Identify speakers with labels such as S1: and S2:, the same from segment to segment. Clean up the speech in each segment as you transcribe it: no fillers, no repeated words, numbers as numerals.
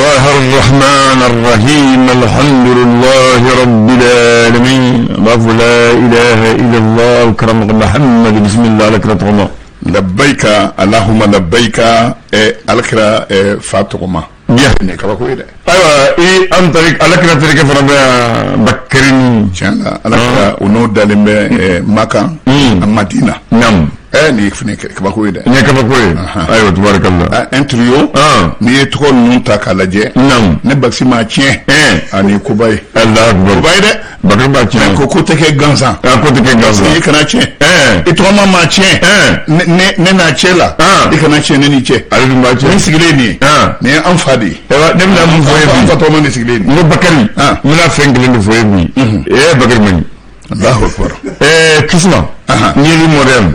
S1: الله الرحمن الرحيم الحمد لله رب العالمين الله لا إله إلا الله كرم محمد بسم الله على كرة
S2: Labbayika alahuma labbayika alakira fa tɔgɔ ma
S1: Bien.
S2: Nin ye kabako ye dɛ.
S1: Ayiwa i an tari alakira terikɛ fana bɛ yan Bakari.
S2: Tiɲɛ na alakira o n'o dalen bɛ Makan a Madina.
S1: Naam.
S2: Nin ye fana kabako ye dɛ.
S1: Nin ye kabako ye. Ayiwa tubaarikala.
S2: Un trio. N'i ye tɔgɔ ninnu ta k'a lajɛ.
S1: Naam.
S2: Ne Bakisi m'a tiɲɛ. A nin ye koba ye.
S1: Alahu akibaru.
S2: Koba ye dɛ.
S1: Bakari b'a tiɲɛ.
S2: Ko ko tɛ kɛ gansan.
S1: A ko tɛ kɛ gansan.
S2: I kana tiɲɛ. I tɔgɔma maa tiɲɛ. Ne n'a cɛ la. I kana tiɲɛ ne n'i cɛ.
S1: Ale dun b'a tiɲɛ.
S2: Nin sigilen nin ye. Nin ye an fa de ye.
S1: Ayiwa ne bɛna mun fɔ e ye bi.
S2: An fa tɔgɔma de sigilen nin
S1: ye. N ko Bakari. N bɛna fɛn kelen de fɔ e bi. Ee Bakari man ɲi.
S2: Alahu akibaru.
S1: Kisuma. N'i ye moderne.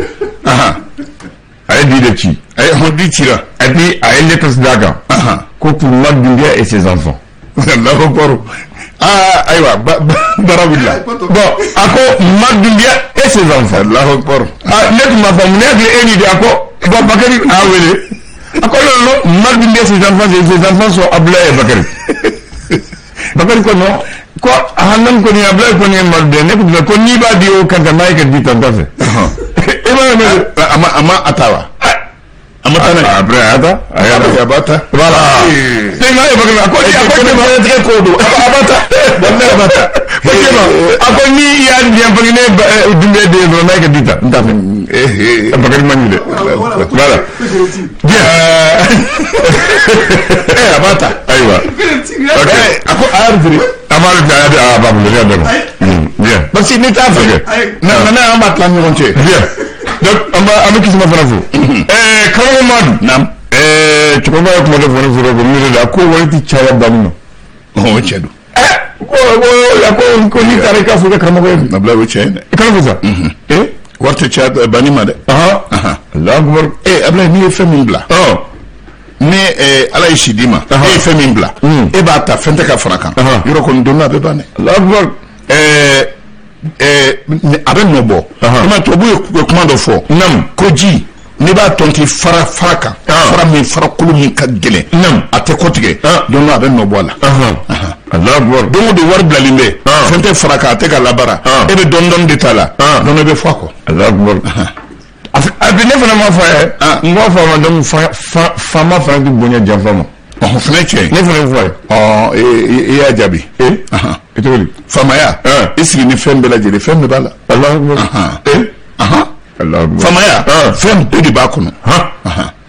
S1: A ye di de ci.
S2: A ye hɔn di cira.
S1: Et puis a ye lettre d'a kan. Ko pour Madu Doumbia et ses enfants.
S2: Alahu akibaru. Aa ayiwa baara wulila.
S1: Bon a ko Madu Doumbia et ses enfants.
S2: Alahu akibaru.
S1: Aa ne tun m'a faamu ne hakili e ni de a ko bon Bakari a wele. A ko non non Madu Doumbia et ses enfants ses enfants sont Abdoulaye et Bakari. Bakari ko non ko a nan kɔni Abdoulaye kɔni ye Madu de ye ne ko ko n'i b'a di o kan ka n'a ye ka di tan t'a fɛ. E m'a mɛn.
S2: A ma a ta wa. A ma taa n'a ye.
S1: Après a y'a ta. A y'a ta.
S2: A b'a ta.
S1: Voilà. Ne ma ye Bakari a ko a ko
S2: diɲɛlatigɛ ko don a b'a ta. Walahi a b'a ta.
S1: Ko cɛ ma a ko n'i y'a di yan parce que ne ye Doumbia den ye dɔrɔn n'a ye ka di ta n t'a fɛ. Bakari man ɲi dɛ. Voilà. Bien.
S2: A b'a ta.
S1: Ayiwa.
S2: Ok. A ko a y'a retiré.
S1: A b'a retiré a b'a bolo ne y'a d'a ma. Bien.
S2: Parce que n'i t'a fɛ. Na na an b'a tila ni ɲɔgɔn cɛ.
S1: Bien. Donc an bɛ Kisuma fana fo. Karamɔgɔ Madu.
S2: Naam.
S1: Cɛkɔrɔba ye kuma dɔ fɔ ne fɔlɔ ko miiri la ko wari ti caya banni ma.
S2: O tiɲɛ don.
S1: Ko ko a ko ko n'i taara i k'a fɔ i ka karamɔgɔ ye.
S2: Abulaye o tiɲɛ ye dɛ.
S1: I kana fɔ sa.
S2: Wari tɛ caya banni ma dɛ.
S1: Alahu akibaru.
S2: Abulaye n'i ye fɛn min bila. Ni Ala ye si d'i ma. E ye fɛn min bila. E b'a ta fɛn tɛ ka fara kan. Yɔrɔ kɔni don dɔ a bɛ ban dɛ.
S1: Alahu akibaru.
S2: A bɛ nɔ bɔ. I ma tubabu ye kuma dɔ fɔ.
S1: Naam.
S2: Ko ji n'i b'a tɔnti fara fara kan. Fara min fara kolo min ka gɛlɛn.
S1: Naam.
S2: A tɛ kɔtigɛ. Don dɔ a bɛ nɔ bɔ a la.
S1: Alahu akibaru.
S2: Don o don wari bilalen bɛ. Fɛn tɛ fara kan a tɛ ka labaara. E bɛ dɔɔni dɔɔni de ta la. Don dɔ i bɛ fɔ a kɔ.
S1: Alahu akibaru. A bi ne fana ma fɔ a ye. N b'a fɔ a ma donc faama fana tɛ bonya janfa ma.
S2: Ɔhɔn fana ye tiɲɛ ye.
S1: Ne fana ye fɔ a ye.
S2: Ɔ i y'a jaabi.
S1: I cogo di.
S2: Faamaya. I sigi ni fɛn bɛɛ lajɛlen fɛn bɛɛ b'a la.
S1: Alahu akibaru. Alahu akibaru.
S2: Faamaya. Fɛn bɛɛ de b'a kɔnɔ.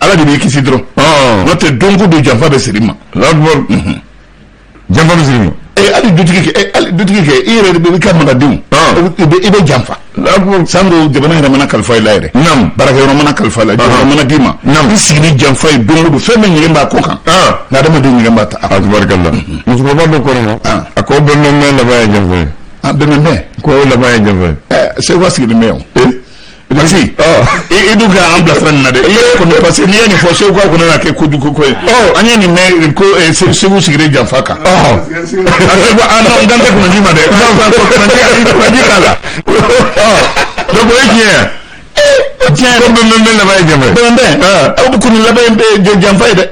S2: Ala de b'i kisi dɔrɔn. N'o tɛ don ko don janfa bɛ siri ma.
S1: Alahu akibaru. Janfa bɛ siri ma.
S2: Hali dutigi kɛ hali dutigi kɛ i yɛrɛ de bɛ i ka maradenw. I bɛ janfa. Sango jamana yɛrɛ mana kalifa i la yɛrɛ.
S1: Naam.
S2: Baarakɛyɔrɔ mana kalifa i la. Jɔyɔrɔ mana d'i ma.
S1: Naam.
S2: I sigi ni janfa ye don o don fɛn bɛɛ ɲɛgɛn b'a kɔ kan. Nka adamaden ɲɛgɛn b'a ta.
S1: A tubarikala. Musokɔrɔba dɔ ko ne ma. A ko bɛnbɛn laban ye janfa ye.
S2: A bɛnbɛn.
S1: Ko o laban ye janfa ye.
S2: Segu sigilen bɛ yan. Parce que i dun ka an bilasira nin na dɛ. I yɛrɛ kɔni parce que n'i ye nin fɔ Segu ka kɔni na kɛ kojugu ko ye. An ye nin mɛn ko Segu sigilen janfa kan. A non n kan tɛ kunnandi ma dɛ. Kunnandi t'a la.
S1: Donc o ye tiɲɛ ye.
S2: Tiɲɛ
S1: ko bɛnbɛn laban ye janfa ye.
S2: Bɛnbɛn. Aw bɛ kɔni laban ye janfa ye dɛ.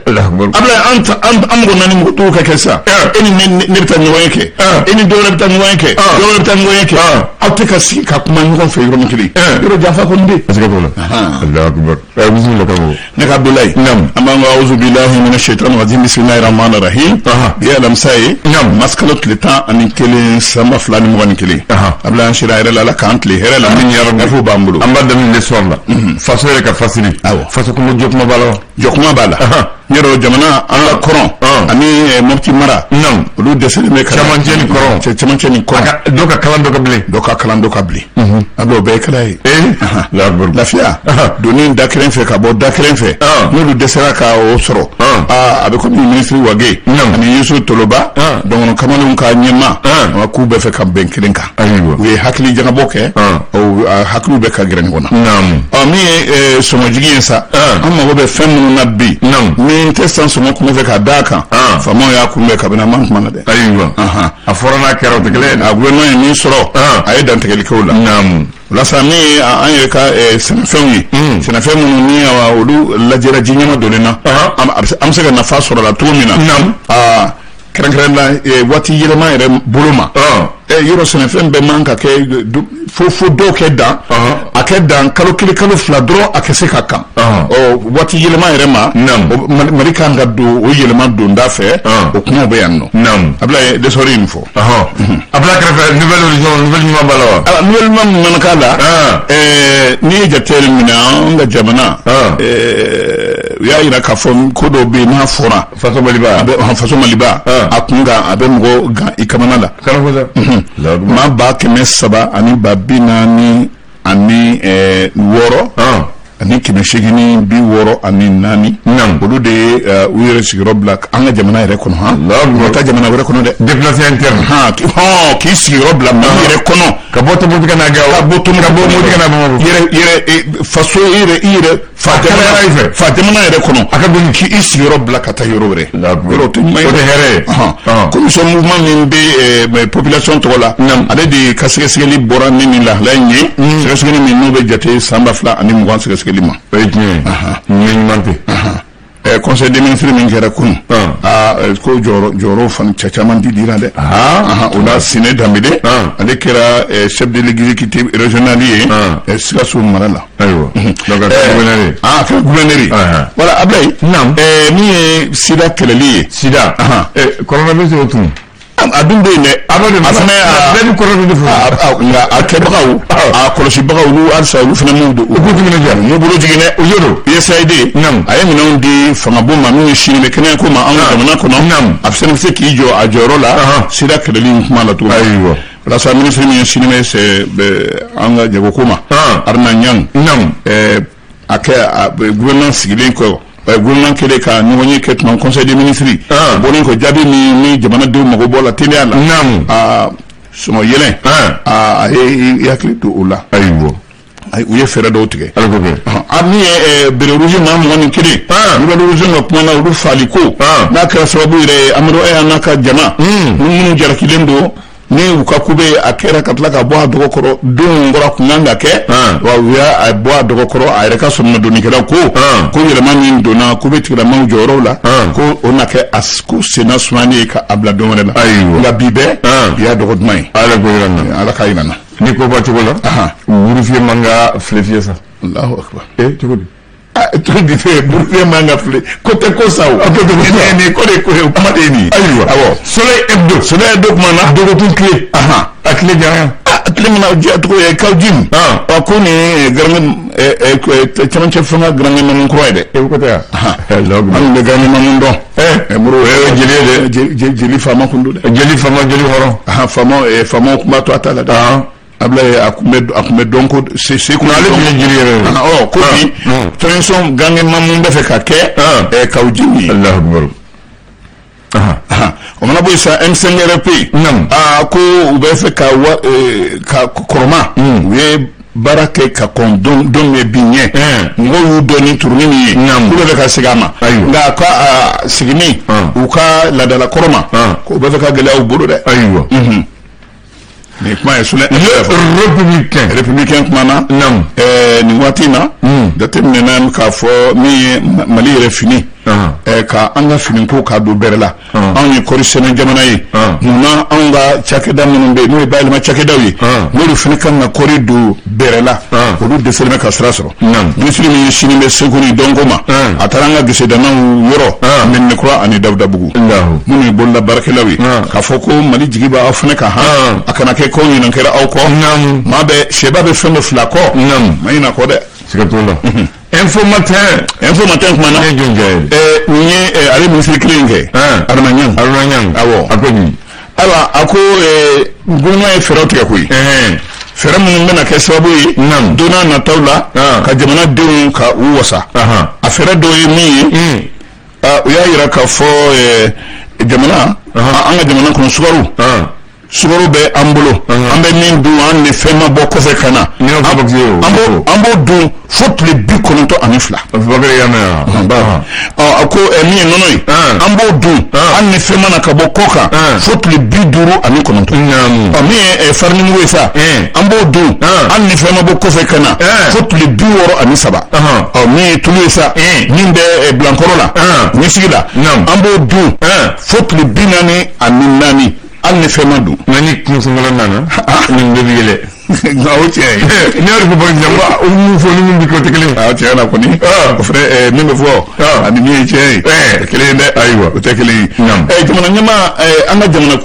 S2: Abulaye an mɔgɔ naani mɔgɔ duuru ka kɛ sisan. E ni ne bɛ taa ɲɔgɔn ye kɛ. E ni dɔ wɛrɛ bɛ taa ɲɔgɔn ye kɛ. Dɔ wɛrɛ bɛ taa ɲɔgɔn ye kɛ. Aw tɛ ka sigi ka kuma ɲɔgɔn fɛ yɔrɔnin kelen. Yɔrɔ janfa kɔni bɛ yen.
S1: Siga t'o la. Alahu akibaru. Bisimila karamɔgɔ.
S2: Ne ka Abudulayi.
S1: Naam.
S2: An b'an ko awuzu bilahi mina shaitani rajim bisimilahi rahmani rahim. Bi ye alamisa ye.
S1: Naam.
S2: Masikalo tile 11 san 2021. Abulaye an sera hɛrɛ la Ala k'an tile hɛrɛ la.
S1: Amin ya rabbi.
S2: Gafew b'an bolo.
S1: An b'a daminɛ soir la. Faso yɛrɛ ka fasiri.
S2: Awɔ.
S1: Faso kuma jɔ kuma b'a la wa.
S2: Jɔ kuma b'a la. N yɛrɛ jamana an ka kɔrɔn. Ani Mopti mara.
S1: Naam.
S2: Olu dɛsɛlen bɛ ka.
S1: Cɛmancɛ ni kɔrɔn.
S2: Cɛmancɛ ni kɔrɔn.
S1: Dɔ ka kalan dɔ ka bilen.
S2: Dɔ ka kalan dɔ ka bilen. A dɔw bɛɛ ye kala ye. Lafiya. Donni da kelen fɛ ka bɔ da kelen fɛ. N'olu dɛsɛra ka o sɔrɔ. Aa a bɛ komi minisiri Wage. Ani Yusu Toloba. Dɔnkɔnɔ kamalenw ka ɲɛmaa k'u bɛ fɛ ka bɛn kelen kan, u ye hakili jagabɔ kɛ, hakiliw bɛ ka gɛrɛ ɲɔgɔn na. Ɔ, min ye sɔngɔjigin ye sa, an mago bɛ fɛn minnu na bi, min tɛ san sɔngɔ kun fɛ ka d'a kan, faamaw y'a kunbɛn kabini a man kuma na dɛ.
S1: Ayiwa, a fɔra n'a kɛra, o tɛ kelen ye.
S2: A gouvernement ye min sɔrɔ, a ye dantigɛli kɛ o la. Walasa min ye an yɛrɛ ka sɛnɛfɛnw ye, sɛnɛfɛn minnu ni olu lajɛra ji ɲɛma donnen na, an bɛ se ka nafa sɔrɔ a la cogo min na, kɛrɛnkɛrɛn la waati yɛlɛma yɛrɛ bolo ma. Yɔrɔ sɛnɛfɛn bɛɛ man ka kɛ fo dɔw kɛ dan, a kɛ dan kalo 1, kalo 2 dɔrɔn, a kɛ se ka kan. Ɔ, waati yɛlɛma yɛrɛ ma, Mali kan ka don o yɛlɛma donda fɛ, o kumaw bɛ yan nɔ. Abulaye, L'Essor in fɔ.
S1: A bila kɛrɛfɛ, Nouvel Horizon, nouvelle ɲuman b'a la wa?
S2: Nouvelle ɲuman min mana k'a la, n'i ye jate minɛ an ka jamana, u y'a jira k'a fɔ ko dɔw bɛ yen, n'a fɔra
S1: Faso Maliba,
S2: a bɛ Faso Maliba a kun kan, a bɛ mɔgɔ gan i kamana la. Maa 300 000 ani 46 ani 864, olu de ye u yɛrɛ sigiyɔrɔ bila an ka jamana yɛrɛ kɔnɔ. Han, u taa jamana wɛrɛ kɔnɔ dɛ.
S1: Déplacé interne.
S2: Han, k'i sigiyɔrɔ bila Mali yɛrɛ kɔnɔ.
S1: Ka bɔ Tombouctou ka na Gawo.
S2: Ka bɔ Tombouctou,
S1: ka bɔ Mopti ka na Bamakɔ.
S2: Yɛrɛ yɛrɛ faso, i yɛrɛ, i yɛrɛ fa jamana, fa jamana yɛrɛ kɔnɔ.
S1: A ka dɔn.
S2: K'i sigiyɔrɔ bila ka taa yɔrɔ wɛrɛ. Yɔrɔ o tɛ ɲuman ye.
S1: O tɛ hɛrɛ ye.
S2: Commission mouvement min bɛ population tɔgɔ la, ale de ka sɛgɛsɛgɛli bɔra ni nin lahala in ye, sɛgɛsɛgɛli min n'o bɛ jate san 2020 sɛgɛsɛgɛli ma.
S1: O ye tiɲɛ ye, ɲɛ ɲuman tɛ.
S2: Conseil des ministres min kɛra kunun, ko jɔyɔrɔ fana cɛ caman di dira dɛ. O la, Sine Danbele, ale kɛra chef de l'exécutif régional ye Sikaso mara la.
S1: Ayiwa, donc a kɛra gouverneur ye.
S2: A kɛra gouverneur ye. Voilà, Ablaye. Min ye sida kɛlɛli ye.
S1: Sida. Coronavirus o tun.
S2: A dun bɛ yen dɛ.
S1: A bɛ
S2: a fana
S1: bɛɛ bɛ coronavirus
S2: fɔ. Nka a kɛbagaw, a kɔlɔsibagaw, olu halisa olu fana m'u don.
S1: U k'u timinadiya.
S2: U m'u bolo jigin dɛ.
S1: O y'o don.
S2: USAID. A ye minɛnw di fangabon ma min ye sini bɛ kɛnɛya ko ma an ka jamana kɔnɔ. A fana bɛ se k'i jɔ a jɔyɔrɔ la sida kɛlɛli in kuma la cogo min. Walasa minisiri min ye sini bɛ an ka jagoko ma, Aruna Ɲang. A kɛ gouvernement sigilen kɔ, gouvernement kɛlen ka ɲɔgɔn ye kɛ tuma conseil des ministres bɔlen kɔ, jaabi min ni jamanadenw mago b'o la teliya la, sɔngɔ yɛlɛn, a ye i hakili to o la. U ye fɛɛrɛ dɔw tigɛ. A min ye béret rouge maa 21, béret rouge ka kuma na, olu faali ko n'a kɛra sababu yɛrɛ ye, Amadu Aya n'a ka jama ni minnu jarakilen don ni u ka ko bɛ a kɛra ka tila ka bɔ a dɔgɔ kɔrɔ, don kɔrɔ kun kan ka kɛ wa, u y'a bɔ a dɔgɔ kɔrɔ. A yɛrɛ ka sɔrɔmadonnikɛlaw ko yɛlɛma min donna ko bɛ tigilamaw jɔyɔrɔw la, ko o na kɛ a ko senna sumani ye ka a bila don wɛrɛ la. Nka bi bɛɛ bi y'a dɔgɔ duman ye.
S1: Ala ko yira n
S2: na. Ala k'a yira n na.
S1: Ni ko bɔ cogo la, burufiyɛ man ka file fiyɛ sa.
S2: Allahu akbar.
S1: Cogo di?
S2: Cogo di tɛ burufiyɛ man ka file ko tɛ ko sa o. Nin ko de ko ye, o kuma de ye nin ye.
S1: Ayiwa.
S2: Awɔ.
S1: Soleil Hebdo.
S2: Soleil Hebdo kuma na.
S1: Dɔgɔkun tile. A tile jara.
S2: Tile min na diya tɔgɔ ye Kawu Jim. Ko nin garankɛ cɛmancɛ fanga garankɛ mamu kura ye dɛ.
S1: E ko tɛ wa?
S2: An bɛ garankɛ mamu dɔn. Muru
S1: o ye jeli ye
S2: dɛ. Jeli faama kun don dɛ.
S1: Jeli faama, jeli hɔrɔn.
S2: Faamaw kun b'a to a ta la dɛ. Abulaye, a kun bɛ dɔn ko se kun.
S1: Ale tun ye jeli yɛrɛ ye.
S2: Ɔ, ko bi transition garankɛ mamu bɛ fɛ ka kɛ Kawu Jim ye.
S1: Alahu akibaru.
S2: O mana bɔ yen sa, M5RP. Aa, ko u bɛ fɛ ka wa ka kɔrɔma, u ye baara kɛ ka kɔn don don min bi ɲɛ, mɔgɔw y'u dɔn ni turunin min ye, k'u bɛ fɛ ka segin a ma. Nka ka seginni u ka laadala kɔrɔ ma, k'o bɛ fɛ ka gɛlɛya u bolo dɛ. Nin kuma ye Soleil.
S1: Républicain.
S2: Républicain kuma na. Nin waati in na, jateminɛna k'a fɔ min ye Mali yɛrɛ fini, ka an ka fini ko k'a don bɛrɛ la. Anw ye kɔɔri sɛnɛ jamana ye, munna anw ka cakɛda minnu bɛ yen n'o ye bayɛlɛma cakɛdaw ye, n'olu fana kan ka kɔɔri don bɛrɛ la, olu dɛsɛlen bɛ ka sira sɔrɔ? Minisiri min ye sini bɛ seko ni dɔnko ma, a taara an ka gesedanaw yɔrɔ Mɛnɛkura ani Dawudabugu, minnu ye bolola baarakɛlaw ye, k'a fɔ ko Mali jigi b'aw fana kan. Han, a kana kɛ ko ɲinan kɛra aw kɔ. Maa bɛ sɛba bɛ fɛn dɔ fila kɔ, ma ɲinɛ kɔ dɛ.
S1: Siga t'o la. Info Matin.
S2: Info Matin kuma na.
S1: Ne jɔn jɛ
S2: ye. Nin ye ale minisiri kelen in kɛ. Aruna Ɲang.
S1: Aruna Ɲang.
S2: Awɔ.
S1: A ko di?
S2: Ayiwa, a ko gouvernement ye fɛɛrɛw tigɛ koyi. Fɛɛrɛ minnu bɛna kɛ sababu ye don n'a nataw la ka jamanadenw ka u wasa. A fɛɛrɛ dɔw ye min ye, u y'a yira k'a fɔ jamana An ka jamana kɔnɔ, sukaro bɛ an bolo, an bɛ min dun, an ni fɛn ma bɔ kɔfɛ ka na, an b'o dun fo tile 92. A ko min ye nɔnɔ ye, an b'o dun an ni fɛn ma na ka bɔ kɔ kan fo tile 59. Ɔ, min ye farinimugu ye sa, an b'o dun an ni fɛn ma bɔ kɔfɛ ka na fo tile 63. Ɔ, min ye tulu ye sa, min bɛ bilankɔrɔ la, ɲɛsigi la, an b'o dun fo tile 44, hali ni fɛn ma don.
S1: Nka ni kungo nana, nin bɛɛ bɛ yɛlɛ.
S2: Nka o tiɲɛ ye.
S1: Ne y'o de fɔ Bakarijan, n ko o mun fɔ ni mun bɛ kɛ, o tɛ kelen ye.
S2: A tiɲɛ na kɔni, o fɛnɛ, min bɛ fɔ ani min ye tiɲɛ ye, o tɛ kelen ye dɛ.
S1: Ayiwa.
S2: O tɛ kelen ye. Jamana ɲɛmaa, an ka jamana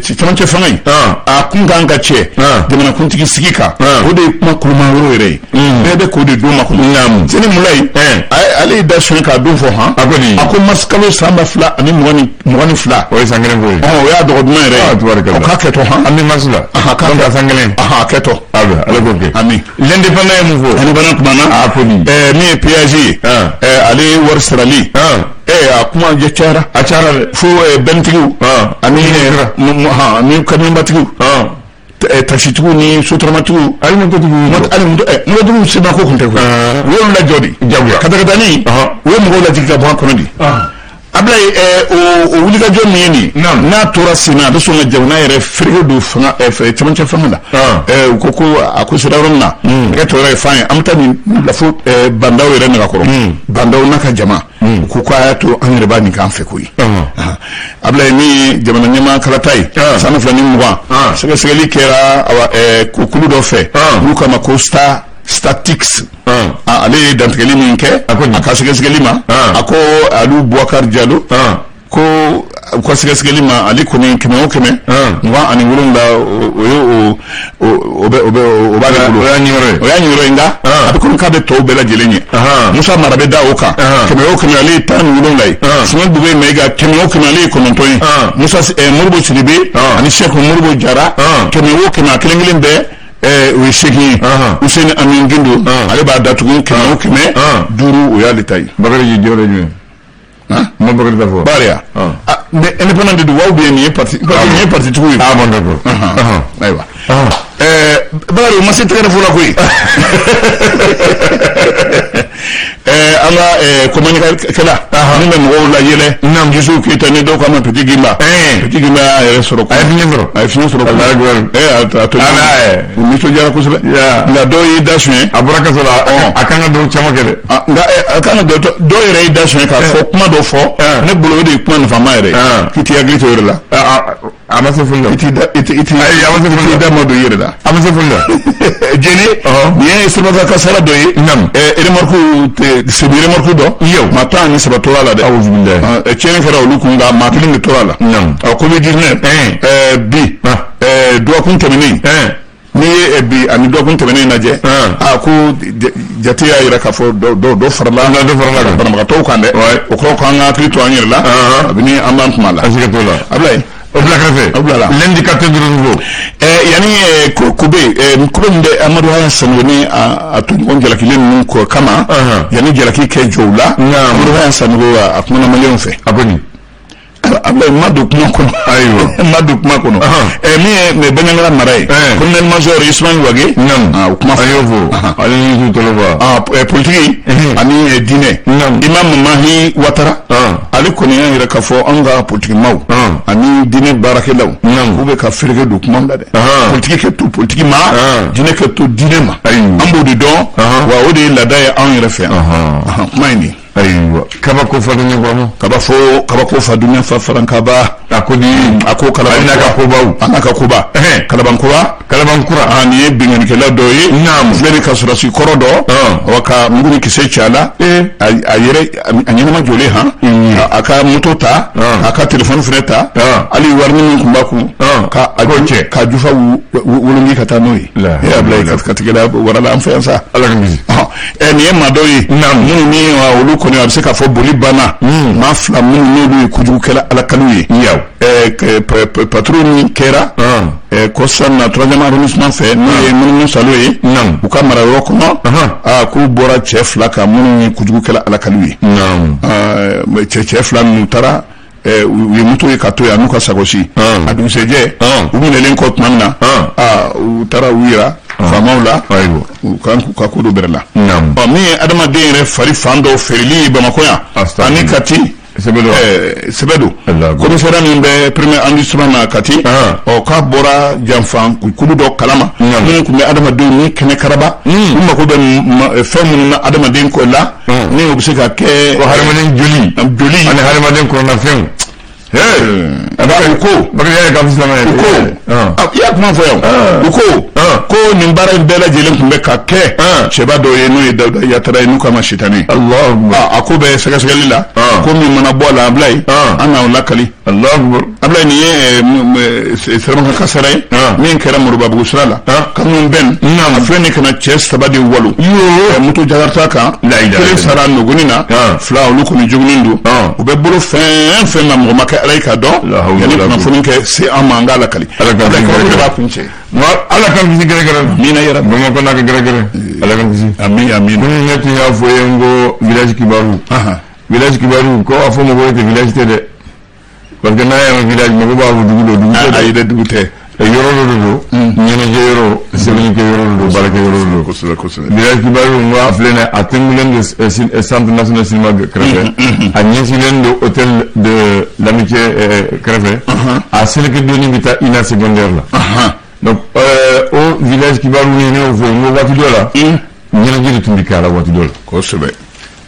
S2: cɛmancɛ fanga in, a kun kan ka cɛ jamanakuntigi sigi kan, o de ye kuma kuluma yɔrɔ yɛrɛ ye. Bɛɛ bɛ k'o de don ma kɔnɔ. Seni Mulayi, ale y'i da suɲɛ k'a don fɔ han.
S1: A ko di?
S2: A ko mars kalo san 2022.
S1: O ye san kelen ko ye.
S2: O y'a dɔgɔ duman yɛrɛ ye.
S1: Tubarikala.
S2: O k'a kɛtɔ han.
S1: An bɛ mars la. Donc a san kelen.
S2: A kɛtɔ.
S1: A bɛ ala k'o kɛ.
S2: Ami.
S1: L'Indépendant ye mun fɔ?
S2: Indépendant kumana.
S1: A ko di?
S2: Min ye péage ye, ale ye wari sarali. A kuma jɛ cayara.
S1: A cayara dɛ.
S2: Fo bɛntigiw ani ani kamiyɔnbatigiw, taxitigiw ni sotaramatigiw.
S1: Hali mototigiw.
S2: Hali mototigiw sema ko kun tɛ koyi. U y'olu lajɔ de.
S1: Jagoya.
S2: Katakatani, u ye mɔgɔw lajigin ka bɔ a kɔnɔ de. Ablaye, o wulikajɔ min ye nin ye, n'a tora sen na, a bɛ sɔn ka jamana yɛrɛ fereke don fanga cɛmancɛ fanga la. U ko a ko sera yɔrɔ min na, nɛgɛ tɔ yɛrɛ ye fan ye, an bɛ taa nin bila fo Bah N'Daw yɛrɛ nagakɔrɔ. Bah N'Daw n'a ka jama, u ko k'a y'a to an yɛrɛ b'a nin k'an fɛ koyi. Ablaye, min ye jamana ɲɛmaa kalata ye san 2020, sɛgɛsɛgɛli kɛra awa kulu dɔ fɛ n'u k'a ma ko Star Statics. Ale ye dantigɛli min kɛ a ka sɛgɛsɛgɛli ma, a ko Alu Boubacar Diallo, ko u ka sɛgɛsɛgɛli ma, ale kɔni kɛmɛ o kɛmɛ 27, o ye o bɛ o bɛ o b'ale bolo.
S1: O y'a ɲiyɔrɔ ye.
S2: O y'a ɲiyɔrɔ ye, nka a bɛ komi k'a bɛ tɔw bɛɛ lajɛlen ɲɛ. Musa Mara bɛ da o kan, kɛmɛ o kɛmɛ ale ye 17 ye. Soumaïla Bubé Maïga, kɛmɛ o kɛmɛ ale ye 9 ye. Musa Modibo Sidibe ani Cheikh Modibo Jara, kɛmɛ o kɛmɛ a kelen kelen bɛɛ, o ye 8 ye. Useni Amin Gindo, ale b'a datugu, kɛmɛ o kɛmɛ 5, o y'ale ta ye.
S1: Bakari y'i jɔyɔrɔ jumɛn? Ma Bakari ta fɔ.
S2: Bariya, mais Indépendant de don wa, ou bien nin ye parti, parce que nin ye parti tigiw ye.
S1: Ah bon, d'accord.
S2: Ayiwa, Bakari, o ma se tɛgɛrɛ fɔ la koyi. An ka kɔmanikɛla min bɛ mɔgɔw la yɛlɛ, Yusufu Keyita, ni dɔw k'a ma Petit Gimba. Petit Gimba y'a yɛrɛ sɔrɔ.
S1: A ye fiɲɛ sɔrɔ.
S2: A ye fiɲɛ sɔrɔ. A to u nisɔndiyara kosɛbɛ, nka dɔw y'i da suɲɛ.
S1: A bɔra kaso la, a kan ka dɔw caman kɛ dɛ.
S2: Nka a kan ka dɔw yɛrɛ y'i da suɲɛ k'a fɔ kuma dɔ fɔ, ne bolo o de ye kuma nafama yɛrɛ ye, k'i t'i hakili to o yɛrɛ la.
S1: A ma se foli la.
S2: I t'i da i t'i i t'i
S1: Ayi, a ma se foli la.
S2: I da ma don i yɛrɛ la.
S1: A ma se foli la.
S2: Jeni, nin ye siraba kasara dɔ ye. Remorque, semi remorque dɔ. Maa 13 tora a la dɛ.
S1: Awuzubilayi.
S2: Tiɲɛni kɛra olu kun, nka maa kelen de tora a la. Ɔ, Covid 19. Bi dɔgɔkun tɛmɛnen, n'i ye bi ani dɔgɔkun tɛmɛnen lajɛ, a ko jate y'a jira k'a fɔ dɔ farala
S1: dɔ farala kan
S2: banabagatɔw kan dɛ. O kɔrɔ k'an ka hakili to an yɛrɛ la kabini an b'an kuma la.
S1: A siga t'o la.
S2: Ablaye.
S1: O bila kɛrɛfɛ.
S2: O bila la.
S1: L'indicateur du renouveau.
S2: Yanni kube min bɛ Amadu Haya Sanogo ni a tɔɲɔgɔn jalakilen ninnu kɔ kama, yanni jalaki kɛ jɔ u la, Amadu Haya Sanogo, a kumana maliyɛnw fɛ.
S1: A ko nin.
S2: Ablaye, n ma don kuma kɔnɔ.
S1: Ayiwa.
S2: N ma don kuma kɔnɔ. Min ye Bandiagara mara ye, colonel major Ismaël Wagué. O kuma
S1: fɔ. An y'o fɔ. Ale ni Yusu Toloba.
S2: Politiki ani diinɛ. Imam Mahi Watara. Ale kɔni y'a yira k'a fɔ an ka politikimaw ani diinɛ baarakɛlaw, k'u bɛ ka fereke don kuma la dɛ. Politiki kɛ to politiki ma, diinɛ kɛ to diinɛ ma. An b'o de dɔn, wa o de ye laada ye anw yɛrɛ fɛ yan. Kuma in nin.
S1: Ayiwa, kabako fa dunya kɔnɔ.
S2: Kabako, kabako fa dunya fa farankaba.
S1: A ko di?
S2: A ko kala.
S1: A n'a ka kobaw.
S2: A n'a ka koba. Kalabankura.
S1: Kalabankura.
S2: A nin ye binkannikɛla dɔ ye. Filɛ ni ka sɔrɔdasi kɔrɔ dɔ. Wa ka mugu ni kisɛ ci a la. A yɛrɛ a ɲɛnama jɔlen han. A ka moto ta. A ka telefɔni fɛnɛ ta. Hali wari min tun b'a kun. Ka a cɛ ka jufa wolongi ka taa n'o ye. E Ablaye, ka tigɛla warala an fɛ yan sa.
S1: Ala ka kisi.
S2: Nin ye maa dɔw ye minnu ni olu kɔni a bɛ se k'a fɔ boli banna, maa fila minnu n'olu ye kojugukɛla alakaliw ye. Patrouille min kɛra kɔsa na troisième arrondissement fɛ, n'o ye Munumunu Salo ye, u ka marayɔrɔ kɔnɔ, k'u bɔra cɛ fila kan minnu ye kojugukɛla alakaliw ye. Cɛ fila ninnu taara U ye moto ye ka to yen, a n'u ka sakosi. A dugusɛjɛ, u minɛlen kɔ tuma min na, u taara u yira faamaw la, u kan k'u ka ko dɔ bɛrɛ la. Ɔ, min ye adamaden yɛrɛ fari fan dɔw feereli ye Bamakɔ yan ani Kati, sɛbɛ don. Commissariat min bɛ premier arrondissement na Kati, ɔ, k'a bɔra janfan kulu dɔ kalama minnu tun bɛ adamadenw ni kɛnɛ karaba, u mako bɛ fɛn minnu na adamaden ko la, ni o bɛ se ka kɛ
S1: ko hadamaden joli
S2: joli
S1: ani hadamaden kɔnɔnafɛnw.
S2: U ko u ko, i y'a kuma fɔ yan, u ko ko nin baara in bɛɛ lajɛlen tun bɛ ka kɛ cɛba dɔw ye, n'o ye Dawuda Yatara ye, n'u k'a ma Sitanɛ. A ko bɛ sɛgɛsɛgɛli la, ko min mana bɔ a la, Abulayi, an n'aw lakali. Abulayi, nin ye sirabakan kasara ye min kɛra Moribabugu sira la, camion benne. A filɛ nin kana cɛ saba de walo moto Jakarta kan. Kelen sara nɔgɔni na, fila olu kɔni joginnen don. U bɛ bolo fɛn fɛn na, mɔgɔ ma kɛ Ala ye k'a dɔn yanni kunnafoni kɛ se an ma, an k'a lakali. Ala kabako de b'a kun cɛ.
S1: Ala k'an kisi gɛrɛgɛrɛ la.
S2: Amina yarabi.
S1: Bamakɔ n'a ka gɛrɛgɛrɛ, Ala k'an kisi.
S2: Amin, amin.
S1: Komi ne tun y'a fɔ ye, n ko village kibaru, village kibaru, ko a fɔ mɔgɔw ye tɛ village tɛ dɛ, parce que n'a y'an ka village, mɔgɔw b'a fɔ dugu don, dugu tɛ dɛ.
S2: Ayi dɛ, dugu tɛ.
S1: Yɔrɔ dɔ de don, ɲɛnajɛ yɔrɔ, sɛbɛnnikɛ yɔrɔ de don, baarakɛ yɔrɔ de don.
S2: Kosɛbɛ, kosɛbɛ.
S1: Village kibaru, n ko a filɛ nin ye, a tɛnkulen don centre national cinéma kɛrɛfɛ, a ɲɛsinnen don hôtel de l'amitié kɛrɛfɛ, a seleke donni bɛ taa INA secondaire la. Donc o village kibaru ni ne y'o fɔ, n ko waati dɔ la ɲɛnajɛ de tun bɛ kɛ a la waati dɔ la.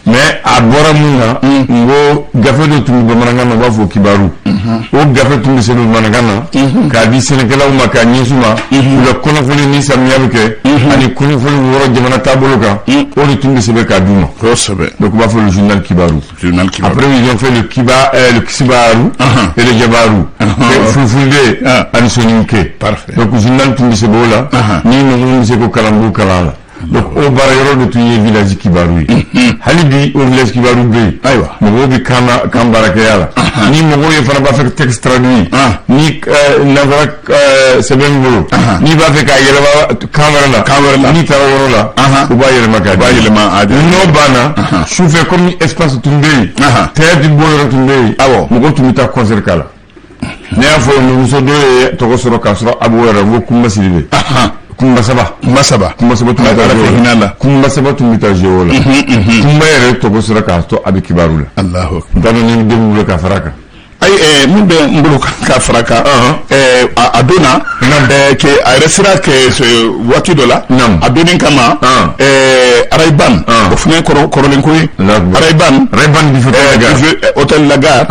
S1: Mais a bɔra mun na? N ko gafe dɔ tun bɛ bamanankan na, u b'a fɔ kibaru. O gafe tun bɛ sɛbɛn bamanankan na k'a di sɛnɛkɛlaw ma, k'a ɲɛsin u ma, u la kunnafoni ni samiya bɛ kɛ ani kunnafoni wɔɔrɔ jamana taabolo kan, o de tun bɛ sɛbɛn k'a d'u ma. Donc u b'a fɔ le journal kibaru.
S2: Journal kibaru.
S1: Après, ils ont fait le kiba, le kisibaru et le jabaru, fulfulde ani soninke. Donc journal tun bɛ sɛbɛn o la, ni mɔgɔ min bɛ se ko kalan, b'o kalan la. Donc o baara yɔrɔ de tun ye village kibaru ye. Hali bi o village kibaru bɛ yen. Mɔgɔw bɛ kan na, kan baarakɛya la. Ni mɔgɔw ye fana b'a fɛ texte traduit, ni nanzara sɛbɛn bolo, n'i b'a fɛ k'a yɛlɛma kan wɛrɛ la,
S2: kan wɛrɛ la,
S1: n'i taara yɔrɔ la, u b'a yɛlɛma k'a
S2: di. U b'a yɛlɛma a
S1: di. N'o banna, sufɛ, comme espace tun bɛ yen, théâtre bɔ yɔrɔ tun bɛ yen, mɔgɔw tun bɛ taa concert k'a la. Ne y'a fɔ, muso dɔ ye tɔgɔ sɔrɔ k'a sɔrɔ a b'o yɛrɛ, n ko Kunba Sidibe. Kunba saba.
S2: Kunba saba.
S1: Kunba saba tun bɛ taa jouer o la. Kunba saba tun bɛ taa jouer o la. Kunba yɛrɛ tɔgɔ sɔrɔ k'a to a bɛ kibaru la.
S2: Alahu.
S1: N t'a dɔn ni den bolo ka fara kan.
S2: Ayi, min bɛ n bolo ka fara kan, a donna ke a yɛrɛ sera kɛ waati dɔ la, a donni kama Ray-Ban, o fana ye kɔrɔlen ko ye. Ray-Ban.
S1: Ray-Ban
S2: hôtel La Gare.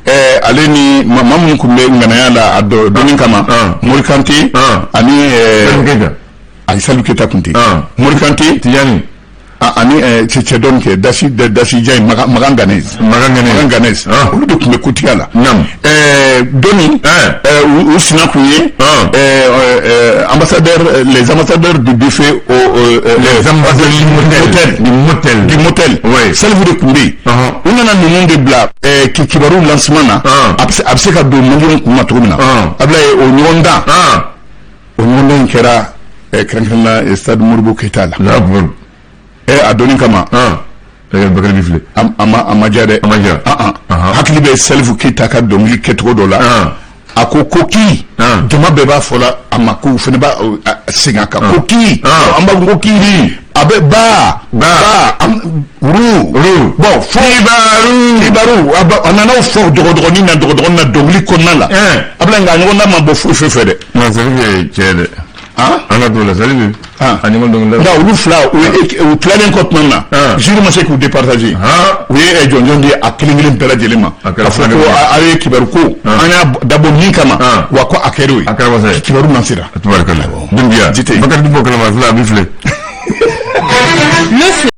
S2: Ale ni maa minnu tun bɛ ŋanaya la a donni kama, Mori Kante ani ayi, Salifu Keyita tun tɛ, Mori Kante.
S1: Tijani.
S2: Ani cɛ dɔ kɛ dasi dasi jan in, Makan Ganez.
S1: Makan Ganez.
S2: Makan Ganez, olu de tun bɛ kotigiya la. Donni u sina kun ye ambassadeur, les ambassadeurs du buffet au
S1: les ambassadeurs du motel,
S2: du motel, du motel. Salifu de tun bɛ yen. U nana ninnu de bila kibaru lancement na, a bɛ se ka don maliyɛnw kun ma cogo min na. Abulayi, o ɲɔgɔn dan, o ɲɔgɔndan in kɛra kɛrɛnkɛrɛnnenya la stade Modibo Keyita la. A donni kama.
S1: Bakari bi filɛ.
S2: A ma diya dɛ.
S1: A ma diya.
S2: Hakili bɛ Salifu Keyita ka dɔnkili kɛcogo dɔ la. A ko ko k'i jama bɛɛ b'a fɔ la a ma, ko fana b'a segin a kan, ko k'i, an b'a fɔ ko k'i a bɛ ba ba ru
S1: ru
S2: bon fo
S1: kibaru
S2: kibaru. A nana o fɔ dɔgɔdɔgɔnin na, dɔgɔdɔgɔnin na, dɔnkili kɔnɔna la. A bila, nka ɲɔgɔn dan ma bɔ foyi foyi fɛ dɛ.
S1: Nka Salifu ye cɛ dɛ. An ka t'o la, Salifu. A ɲɔgɔn dɔnkili.
S2: Nka olu fila, u tilalen kɔ tuma min na, jury ma se k'u départager. U ye jɔnjɔn di a kelen kelen bɛɛ lajɛlen ma, k'a fɔ ko aw ye kibaru ko an y'a dabɔ min kama, wa ko a kɛra o ye.
S1: A kɛra wasa ye.
S2: Kibaru na sera.
S1: Tubarikala. Dunbiya.
S2: Jite.
S1: Bakari Dibɔ kalama filɛ, a bɛ filɛ.